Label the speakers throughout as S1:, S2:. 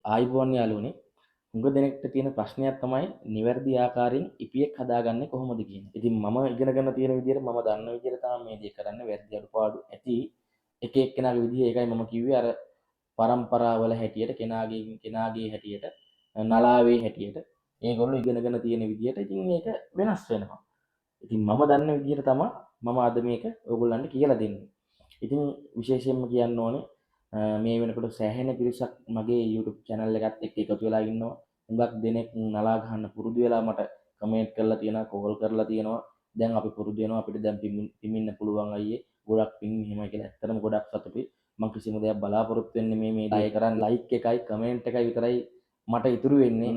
S1: ආයුබෝවන් යාළුවනේ. හුඟ දෙනෙක්ට තියෙන ප්‍රශ්නයක් තමයි නිවැරදි ආකාරයෙන් ඉපියෙක් හදාගන්නේ කොහොමද කියන. ඉතින් මම ඉගෙනගෙන තියෙන විදිහට මම දන්න විදිහට තමයි මේ දේ කරන්නේ. වැරදි අඩුපාඩු ඇති එක එක්කෙනාගේ විදිහ. ඒකයි මම කිව්වේ අර පරම්පරාවල හැටියට කෙනාගේ කෙනාගේ හැටියට නලාවේ හැටියට ඒගොල්ලෝ ඉගෙනගෙන තියෙන විදිහට ඉතින් මේක වෙනස් වෙනවා. ඉතින් මම දන්න විදිහට තමයි මම අද මේක ඔයගොල්ලන්ට කියලා දෙන්නේ. ඉතින් විශේෂයෙන්ම කියන්න ඕනේ මේ වෙනකොට සෑහෙන පිරිසක් මගේ YouTube channel එකත් එක්ක එකතු වෙලා ඉන්නවා. හුඟක් දෙනෙක් නලා ගහන්න පුරුදු වෙලා මට කමෙන්ට් කරලා තියෙනවා, කෝල් කරලා තියෙනවා. දැන් අපි පුරුදු වෙනවා, අපිට දැන් පිමින්න පුළුවන් අයියේ. ගොඩක් පින් මෙහෙමයි කියලා. ඇත්තටම ගොඩක් සතුටුයි. මං කිසිම දෙයක් බලාපොරොත්තු වෙන්නේ මේ දේ කරන් ලයික් එකයි කමෙන්ට් එකයි විතරයි මට ඉතුරු වෙන්නේ.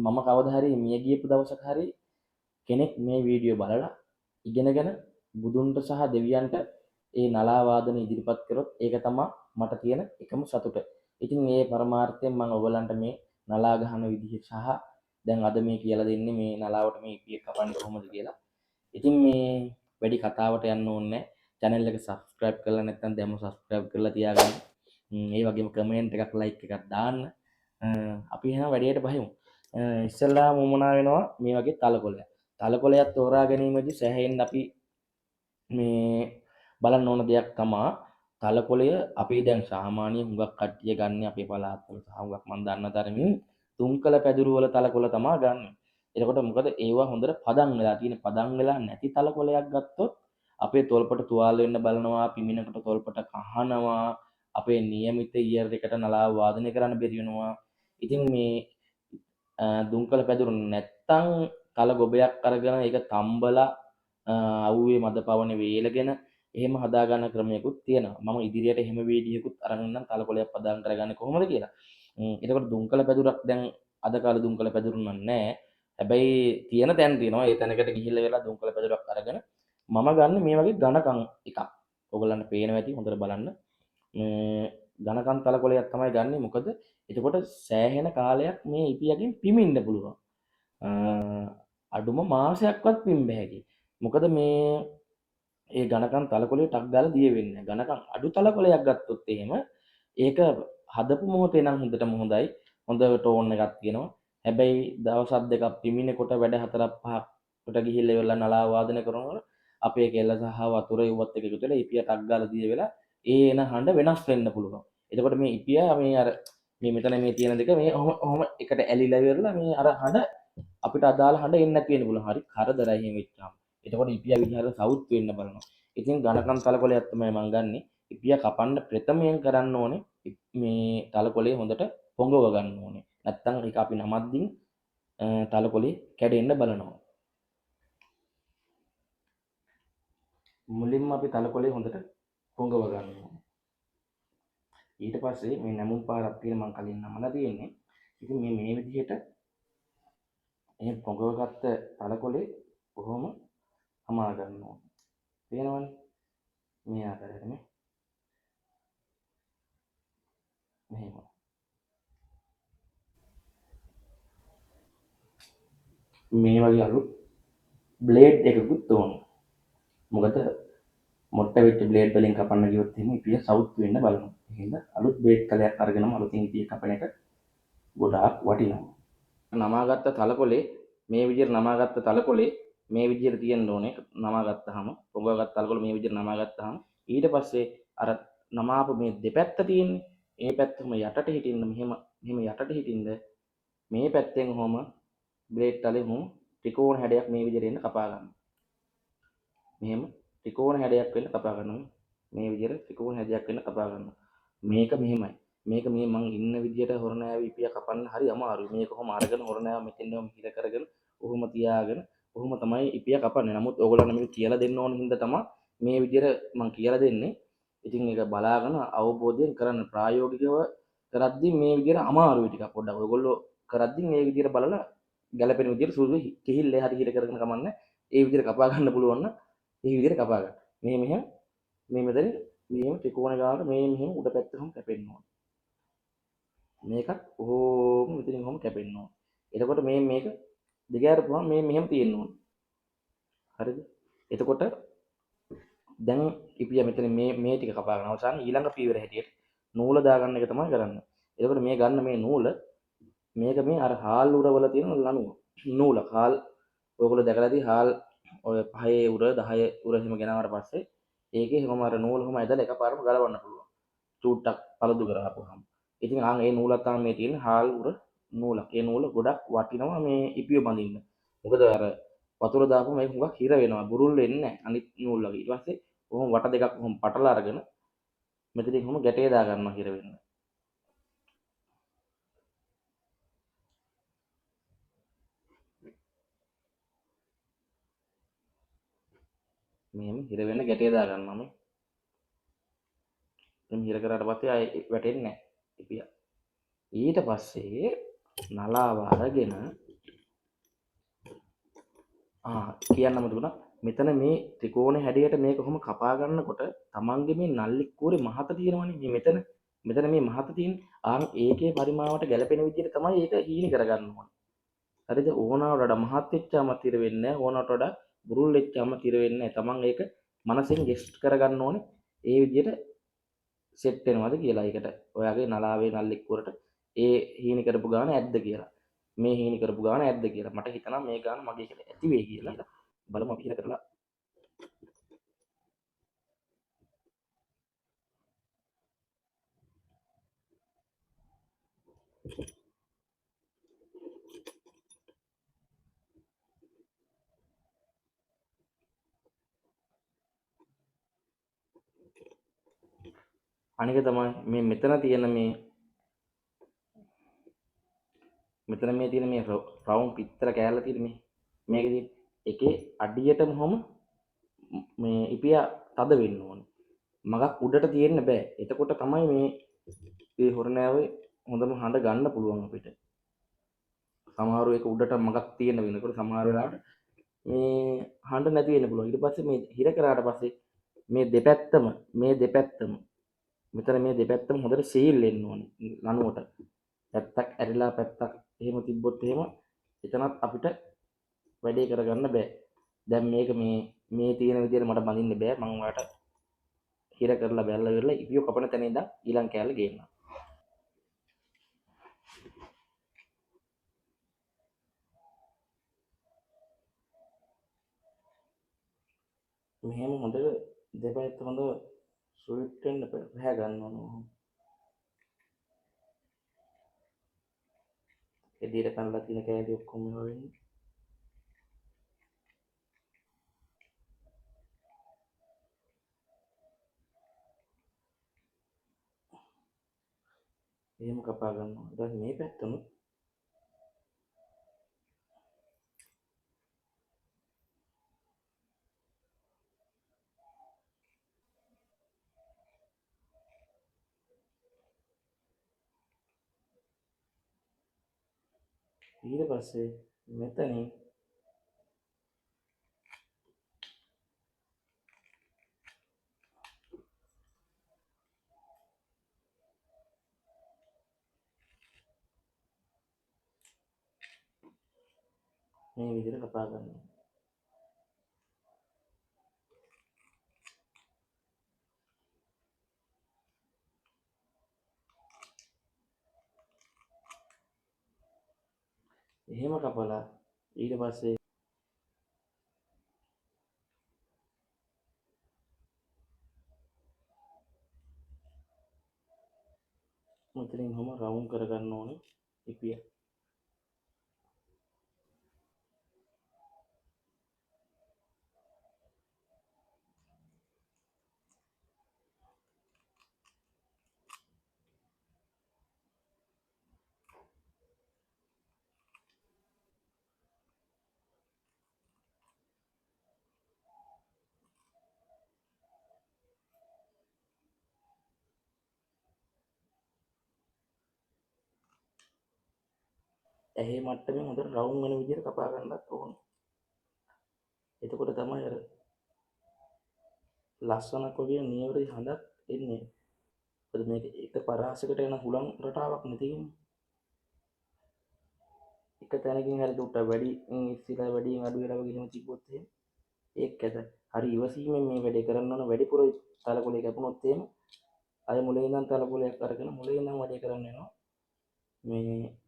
S1: මම කවදා හරි මිය ගියපු දවසක හරි කෙනෙක් මේ වීඩියෝ බලලා ඉගෙනගෙන බුදුන්ට සහ දෙවියන්ට ඒ නලා වාදන ඉදිරිපත් කරොත් ඒක තමයි මට තියෙන එකම සතුට. ඉතින් මේ පරමාර්ථයෙන් මම ඔයගලන්ට මේ නලා ගහන විදිහ සහ දැන් අද මේ කියලා දෙන්නේ මේ නලාවට මේ ඉපිය කපන්නේ කොහොමද කියලා. ඉතින් මේ වැඩි කතාවට යන්න ඕනේ නැහැ. channel එක subscribe කරලා නැත්නම් දැන්ම subscribe කරලා තියාගන්න. ඒ වගේම කමෙන්ට් එකක් ලයික් එකක් දාන්න. අපි එහෙනම් වැඩේට බහිමු. ඉස්සෙල්ලාම මොමනා වෙනවා මේ වගේ තලකොළයක්. තලකොළයක් තෝරා ගැනීමේදී සෑහෙන්න අපි මේ බලන්න ඕන දෙයක් තමා තලකොළය. අපි දැන් සාමාන්‍ය හුඟක් කට්ටිය ගන්න අපේ පළාත්වල සහ හුඟක් මං දන්න තරමින් තුන්කල පැදුරු වල තලකොළ තමා ගන්න. එතකොට මොකද ඒවා හොඳට පදම් වෙලා තියෙන. පදම් වෙලා නැති තලකොළයක් ගත්තොත් අපේ තොල්පට තුවාල වෙන්න බලනවා, පිමිනකට තොල්පට කහනවා, අපේ නියමිත ඉයර් එකට නලාව වාදනය කරන්න බැරි වෙනවා. ඉතින් මේ දුම්කල පැදුරු නැත්තම් තල ගොබයක් අරගෙන ඒක තම්බලා අවුවේ මද පවනේ වේලගෙන එහෙම හදාගන්න ක්‍රමයකුත් තියෙනවා. මම ඉදිරියට එහෙම වීඩියෝකුත් අරන් ඉන්නම් තලකොළයක් පදම් කරගන්නේ කොහොමද කියලා. එතකොට දුම්කල පැදුරක් දැන් අද කාලේ දුම්කල පැදුරු නම් නෑ. හැබැයි තියෙන තැන් තියෙනවා. ඒ තැනකට ගිහිල්ලා වෙලා දුම්කල පැදුරක් අරගෙන මම ගන්න මේ වගේ ඝනකම් එකක්. ඔයගොල්ලන්ට පේනවා ඇති හොඳට බලන්න. මේ ඝනකම් තලකොළයක් තමයි ගන්නෙ. මොකද එතකොට සෑහෙන කාලයක් මේ ඉපියකින් පිමින්න පුළුවන්. අඩුම මාසයක්වත් පිම්බ හැකි. මොකද මේ ඒ ඝනකම් තලකොළේ ටක් ගාලා දිය වෙන්නේ නැහැ. ඝනකම් අඩු තලකොළයක් ගත්තොත් එහෙම ඒක හදපු මොහොතේ නම් හොඳටම හොඳයි. හොඳ ටෝන් එකක් තියෙනවා. හැබැයි දවස් දෙකක් පිමිනකොට වැඩ හතරක් පහකට ගිහිල්ලා ඉවරලා නලාව වාදනය කරනකොට අපේ කෙල්ල සහ වතුර ඉව්වත් එක එකතු වෙලා ඉපිය ටක් ගාලා දිය වෙලා ඒ එන හඬ වෙනස් වෙන්න පුළුවන්. එතකොට මේ ඉපිය මේ අර මේ මෙතන මේ තියෙන දෙක මේ ඔහොම ඔහොම එකට ඇලිලා ඉවරලා මේ අර හඬ අපිට අදාළ හඬ එන්නේ නැති වෙන්න පුළුවන්. හරි කරදරයි එහෙම වෙච්චාම. එතකොට ඉපිය විදිහට සවුත් වෙන්න බලනවා. ඉතින් ඝනකම් තලකොළයක් තමයි මං ගන්නෙ. ඉපිය කපන්න ප්‍රථමයෙන් කරන්න ඕනේ මේ තලකොළේ හොඳට පොඟව ගන්න ඕනේ. නැත්තම් ඒක අපි නමද්දින් තලකොළේ කැඩෙන්න බලනවා. මුලින්ම අපි තලකොළේ හොඳට පොඟව ගන්න ඕනේ. ඊට පස්සේ මේ නැමුම් පාරක් තියෙන මං කලින් නමලා තියෙන්නේ. ඉතින් මේ විදිහට එහෙම පොඟවගත්ත තලකොළේ කොහොම හමා ගන්න ඕනේ. පේනවනේ මේ ආකාරයට මේ මෙහෙම. මේ වගේ අලුත් බ්ලේඩ් එකකුත් ඕනේ. මොකද මොට්ට වෙච්ච බ්ලේඩ් වලින් කපන්න ගියොත් එහෙම ඉපිය සවුත් වෙන්න බලනවා. ඒ හින්දා අලුත් බ්ලේඩ් කලයක් අරගෙනම අලුතින් ඉපිය කපන එක ගොඩාක් වටිනවා. නමාගත්ත තලකොලේ මේ විදිහට නමාගත්ත තලකොලේ මේ විදිහට තියෙන්න ඕනේ. නමාගත්තාම පොඟවගත්ත තලකොළ මේ විදිහට නමාගත්තාම ඊට පස්සේ අර නමාපු මේ දෙපැත්ත තියෙන්නේ. ඒ පැත්තම යටට හිටින්න මෙහෙම මෙහෙම යටට හිටින්න මේ පැත්තෙන් ඔහොම බ්ලේඩ් තලෙ ඔහොම ත්‍රිකෝණ හැඩයක් මේ විදිහට එන්න කපා ගන්න. මෙහෙම ත්‍රිකෝණ හැඩයක් වෙන්න කපා ගන්නවා. මේ විදිහට ත්‍රිකෝණ හැඩයක් වෙන්න කපා ගන්නවා. මේක මෙහෙමයි. මේක මේ මං ඉන්න විදිහට හොරණෑව ඉපිය කපන්න හරි අමාරුයි. මේක කොහොම අරගෙන හොරණෑව මෙතෙන්ම හිර කරගෙන ඔහොම තියාගෙන ඔහොම තමයි ඉපිය කපන්නේ. නමුත් ඕගොල්ලන්ට මේක කියලා දෙන්න ඕන හින්දා තමයි මේ විදිහට මං කියලා දෙන්නේ. ඉතින් ඒක බලාගෙන අවබෝධයෙන් කරන්න. ප්‍රායෝගිකව කරද්දී මේ විදිහට අමාරුයි ටිකක් පොඩ්ඩක්. ඔයගොල්ලෝ කරද්දී මේ විදිහට බලලා ගැලපෙන විදිහට සුළු කෙහිල්ලේ හරි හිර කරගෙන කමන්නේ. ඒ විදිහට කපා ගන්න පුළුවන් නම් ඒ විදිහට කපා ගන්න. මේ මෙහෙම මේ මෙතනින් මෙහෙම ත්‍රිකෝණ ගානට මේ මෙහෙම උඩ පැත්තටම කැපෙන්න ඕන. මේකත් ඔහොම මෙතනින් ඔහොම කැපෙන්න ඕන. එතකොට මේ මේක දෙක අරපුවම මේ මෙහෙම තියෙන්න ඕන. හරිද? එතකොට දැන් ඉපිය මෙතන මේ ටික කපා ගන්න අවසාන ඊළඟ පියවර හැටියට නූල දාගන්න එක තමයි කරන්නේ. එතකොට මේ ගන්න මේ නූල මේක මේ අර හාල් උරවල තියෙන ලණුව. නූලක්. හාල් ඔයගොල්ලෝ දැකලා ඇති හාල් ඔය 5 උර 10 උර එහෙම ගෙනාවට පස්සේ ඒකේ එහෙම අර නූල ඔහොම ඇදලා එකපාරම ගලවන්න පුළුවන්. චූට්ටක් පළදු කරාපුවාම. ඉතින් ආන් ඒ නූලක් තමයි මේ තියෙන හාල් උර නූලක්. ඒ නූල ගොඩක් වටිනවා මේ ඉපිය බඳින්න. මොකද අර වතුර දාපුවම ඒක හුඟක් හිර වෙනවා. බුරුල් වෙන්නේ නැහැ අනිත් නූල් වගේ. ඊට පස්සේ ඔහොම වට දෙකක් ඔහොම පටල අරගෙන මෙතනින් ඔහොම ගැටේ දා ගන්නවා හිර වෙන්න. මෙහෙම හිර වෙන්න ගැටේ දා ගන්නවා මේ. එම් හිර කරාට පස්සේ ආයේ වැටෙන්නේ නැහැ ඉපිය. ඊට පස්සේ නලාව අරගෙන කියන්න අමතක වුණා. මෙතන මේ ත්‍රිකෝණ හැඩයට මේක කොහොම කපා ගන්නකොට තමන්ගේ මේ නල්ලි කූරේ මහත තියෙනවනේ මේ මෙතන මේ මහත තියෙන ආන් ඒකේ පරිමාවට ගැලපෙන විදිහට තමයි ඒක හීනි කරගන්න ඕනේ. හරිද? ඕනාවට වඩා මහත් වෙච්චාම තිර වෙන්නේ නැහැ. ඕනාවට වඩා බුරුල් වෙච්චාම තිර වෙන්නේ නැහැ. තමන් ඒක මනසෙන් ගෙස් කරගන්න ඕනේ. ඒ විදිහට සෙට් වෙනවද කියලා. ඒකට ඔයාගේ නලාවේ නල්ලි කූරට ඒ හීනි කරපු ගාන ඇද්ද කියලා. මේ හීනි කරපු ගාන ඇද්ද කියලා. මට හිතෙනවා මේ ගාන මගේ එකට ඇති වෙයි කියලා. බලමු අපි හිර කරලා. අනික තමයි මේ මෙතන තියෙන මේ මෙතන මේ තියෙන මේ රවුම් පිටර කෑල්ල තියෙන මේ මේකේ තියෙන එකේ අඩියටම ඔහොම මේ ඉපිය තද වෙන්න ඕනේ. මගක් උඩට තියෙන්න බෑ. එතකොට තමයි මේ හොරණෑවේ හොඳම හඬ ගන්න පුළුවන් අපිට. සමහරව ඒක උඩට මගක් තියෙන වෙනකොට සමහර වෙලාවට මේ හඬ නැති වෙන්න පුළුවන්. ඊට පස්සේ මේ හිර කරාට පස්සේ මේ දෙපැත්තම මෙතන මේ දෙපැත්තම හොඳට සීල් වෙන්න ඕනේ ලණුවට. පැත්තක් ඇරිලා පැත්තක් එහෙම තිබ්බොත් එහෙම එතනත් අපිට වැඩේ කරගන්න බෑ. දැන් මේක මේ තියෙන විදියට මට බඳින්න බෑ. මං ඔයාලට හිර කරලා බැලලා ඉවරලා ඉපියෝ කපන තැන ඉඳන් ඊළඟ කෑල්ල ගේන්න. මෙහෙම හොඳට දෙපැත්ත හොඳ ස්වීට් වෙන්න පැහැ ගන්න ඕන ඔහොම. එළියට පැනලා තියෙන කෑලි ඔක්කොම ඒවා වෙන්නේ. එහෙම කපා ගන්නවා. ඊට පස්සේ මේ පැත්තම ඊට පස්සේ මෙතනින් මේ විදිහට කපා ගන්නවා. එහෙම කපලා ඊට පස්සේ මෙතනින් ඔහොම රවුම් කරගන්න ඕනේ ඉපිය. ඇහි මට්ටමින් හොඳට රවුම් වෙන විදිහට කපා ගන්නත් ඕනේ. එතකොට තමයි අර ලස්සනක් වගේ නියවරදි හඳක් එන්නේ. මොකද මේක එක පරාසයකට යන හුලං රටාවක් නේ තියෙන්නේ. එක තැනකින් හරි දුට්ට වැඩි ඉස්සිලා වැඩියෙන් අඩු වෙලා වගේ එහෙම තිබ්බොත් එහෙම ඒක ඇත. හරි ඉවසීමෙන් මේ වැඩේ කරන්න ඕන. වැඩිපුර තලකොළේ කැපුණොත් එහෙම අය මුලින් ඉඳන් තලකොළයක් අරගෙන මුලින් ඉඳන් වැඩේ කරන්න වෙනවා. මේ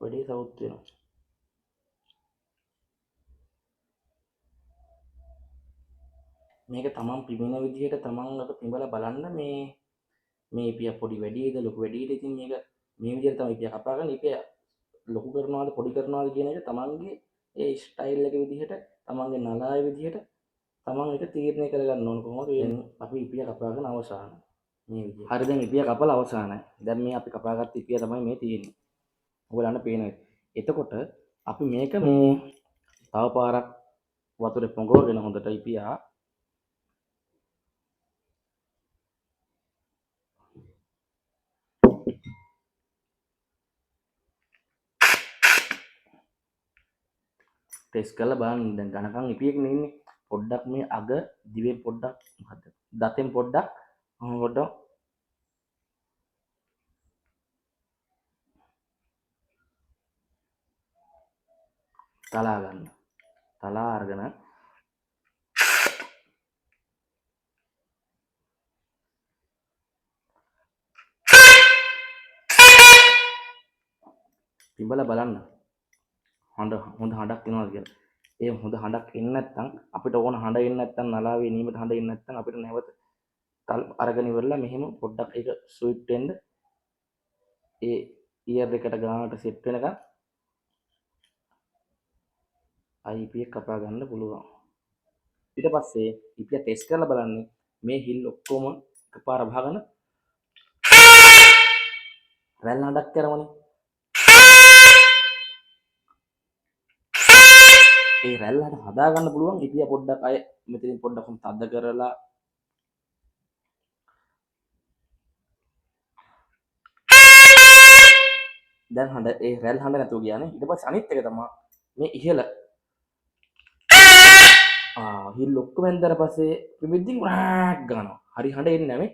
S1: වැඩේ සවුත් වෙනවා. මේක තමන් පිඹින විදිහට තමන් අත පිඹලා බලන්න මේ මේ ඉපිය පොඩි වැඩිද ලොකු වැඩිද. ඉතින් මේක මේ විදිහට තමයි ඉපිය කපා ගන්න. ඉපිය ලොකු කරනවාද පොඩි කරනවාද කියන එක තමන්ගේ ඒ ස්ටයිල් එක විදිහට තමන්ගේ නලාය විදිහට තමන් ඒක තීරණය කරගන්න ඕන කොහොමද වෙන්නේ. අපි ඉපිය කපාගෙන අවසానයි මේ විදිහට. හරි, දැන් ඉපිය කපලා අවසానයි. දැන් මේ අපි කපාගත්ත ඉපිය තමයි මේ තියෙන්නේ. ඔයගොල්ලන්ට පේනවා. එතකොට අපි මේක මේ තව පාරක් වතුරේ පොඟවගෙන හොඳට ඉපියා ටෙස්ට් කරලා බලන්න. දැන් ඝනකම් ඉපියෙක් නේ ඉන්නේ. පොඩ්ඩක් මේ අග දිවෙන් පොඩ්ඩක් මොකද්ද දතෙන් පොඩ්ඩක් පොඩ්ඩක් තලා ගන්න. තලා අරගෙන පිඹලා බලන්න හොඳ හොඳ හඬක් එනවාද කියලා. ඒ හොඳ හඬක් එන්නේ නැත්නම් අපිට ඕන හඬ එන්නේ නැත්නම් නලාවේ නියමිත හඬ එන්නේ නැත්නම් අපිට නැවත තල් අරගෙන ඉවරලා මෙහෙම පොඩ්ඩක් ඒක ස්වීට් වෙන්න ඒ ඉයර් එකට ගානට සෙට් වෙනකන් ආයි ඉපිය කපා ගන්න පුළුවන්. ඊට පස්සේ ඉපිය ටෙස්ට් කරලා බලන්නේ මේ හිල් ඔක්කොම එකපාර වහගෙන රැල් හඬක් කරවනේ. ඒ රැල් හඬ හදා ගන්න පුළුවන් ඉපිය පොඩ්ඩක් අය මෙතනින් පොඩ්ඩක් තද කරලා දැන් හඬ ඒ රැල් හඬ නැතුව ගියානේ. ඊට පස්සේ අනිත් එක තමයි මේ ඉහළ හිල් ඔක්කොම ඇන්දර පස්සේ පිඹිද්දි රාක් ගන්නවා. හරි හඬ එන්නේ නැහැ මේ.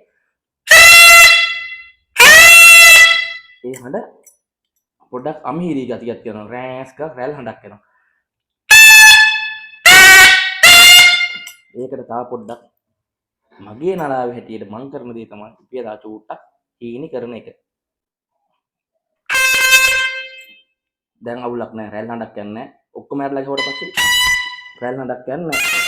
S1: ඒ හඬ පොඩ්ඩක් අමිහිරි ගතියක් තියෙනවා. රෑස් ගා රැල් හඬක් එනවා. ඒකට තව පොඩ්ඩක් මගේ නලාවේ හැටියට මං කරන දේ තමයි ඉපිය තව චූට්ටක් හීනි කරන එක. දැන් අවුලක් නෑ, රැල් හඬක් යන්නේ නෑ. ඔක්කොම ඇරලා ගහුවට පස්සේ රැල් හඬක් යන්නේ නෑ.